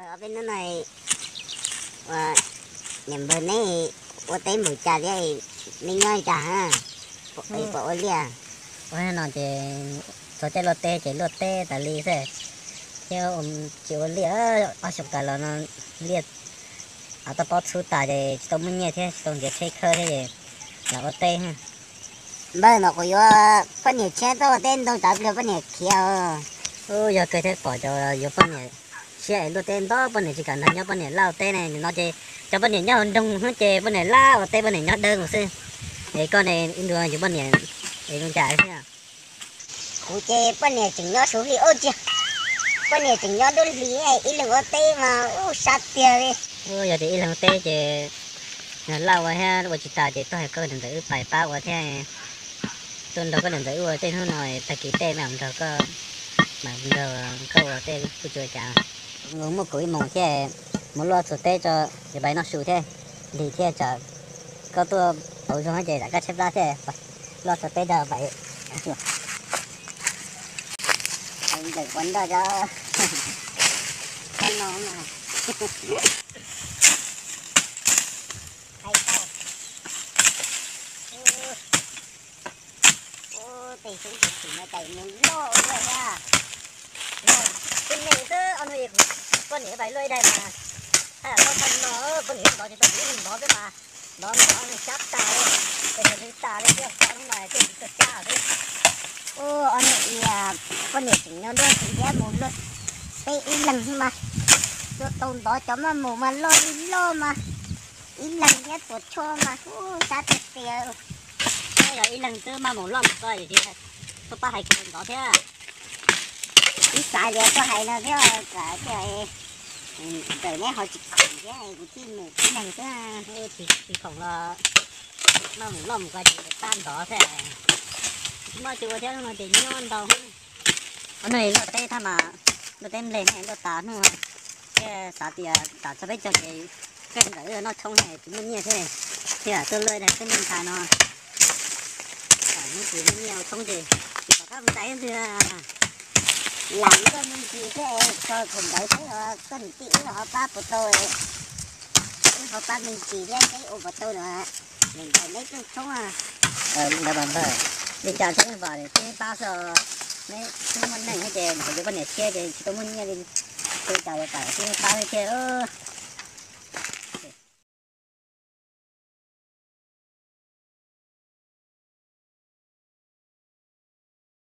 Peb hnub no, niam npawg neb ua teb npaum cas thiab, neb nyob li cas, puas ua liaj? Ua no ces txog caij luaj teb ces luaj teb tas li xwb, thiab tsis ua liaj. Ob xyoos tas los no liaj toj pob txhub tas ces tsis tau muaj nyiaj thiab tsis tau ntiav tsheb khawb thiab ces los ua teb. Npawg, no kuv yuav poj niam tshiab tuaj ua teb ntau tsav pliag poj niam khiav. Yog kawg thiab, pom cov yuav poj niam tshiab es luaj teb ntau poj niam tsis kam nrog nyob, poj niam laj ua teb ne. Nim no ces cov poj niam nyob hauv nroog ces poj niam laj ua teb, poj niam nyob dawb mus xwb. Es koj ne, ib ntus yuav poj niam es zoo cas thiab? Kuv ces poj niam tseem nyob Suav Hli Ub tiag, poj niam tseem nyob Dub Hlis, ib leeg ua teb mas ub sab tiag li. Yog tias ib leeg ua teb ces laj ua thiab ua tsis tas ces tuaj hais koj niam ntxawm wb pais pab ua thiab. Tuaj nrog koj niam ntxawm wb ua tej hnub no, tag kis tej mam nrog koj, mam nrog koj ua tej kuj tsis ua cas. Muaj kuv ib moos thiab, mus luaj txhua teb tso, yuav pais noj su thiab, lig thiab, tsam koj tuaj pauv zoo ces tsam koj tshaib plab thiab. Luaj txhua teb tso pais. Ntxawm ua ntoj tso. Hais tau. Ub, tej xyoob tsis txhim no cas mus loj ua luaj thiab. Tib neeg xwb, ob hnub poj niam pais luaj ib daig mas, haj yam loj tshaj no, poj niam ntov tsis tau, kuv ib leeg ntov xwb mas, ntov ntov sab tas li, pes tsawg li tas li thiab, hnub no thiaj tsis tuaj cab xwb. Ub, ob hnub poj niam tseem nyob nruab tsev thiab mus luaj teb ib leeg xwb mas, luaj tau ntov cov maj mus mas loj li loj mas, ib leeg thiab tuam tsho mas ub sab tiag tiag. Yog ib leeg twb maj mus loj mus ko, tuaj pab hais kuv ntov thiab. Ib xav li koj hais no thiab, ntxawm neb ho tsis khoom thiab, kuv thiaj mus ib leeg xwb. Tsis khoom los maj mus loj mus ko ces pab ntov thiab. Muaj cua thiab no ces nyob ntau. Ob hnub luaj teb thaj mas, luaj teb nplej ne luaj tas hnub, thiaj xav tias tsam txog peb caug ces koj ntxawm wb noj tshoob tsis muaj nyiaj thiab, thiaj tuaj luaj ib daig teb nplej ntxhais no. Hnub tsis muaj nyiaj ua tshoob ces tsis pom qab mus ntais ntxiv. Lam koj me ntsis thiab, txog thaum ntawd xwb koj niam tij wb ho pab puas tau, wb ho pab me ntsis thiab seb ua puas tau no. Nws ntawm neb rooj tshoob. Ntawd mas npawg, li cas tshoob vam nws twb pab xwb. Neb twb muaj neej thiab ces nws yuav poj niam tshiab ces tsis tau muaj nyiaj li, ua cas yuav pab thiab.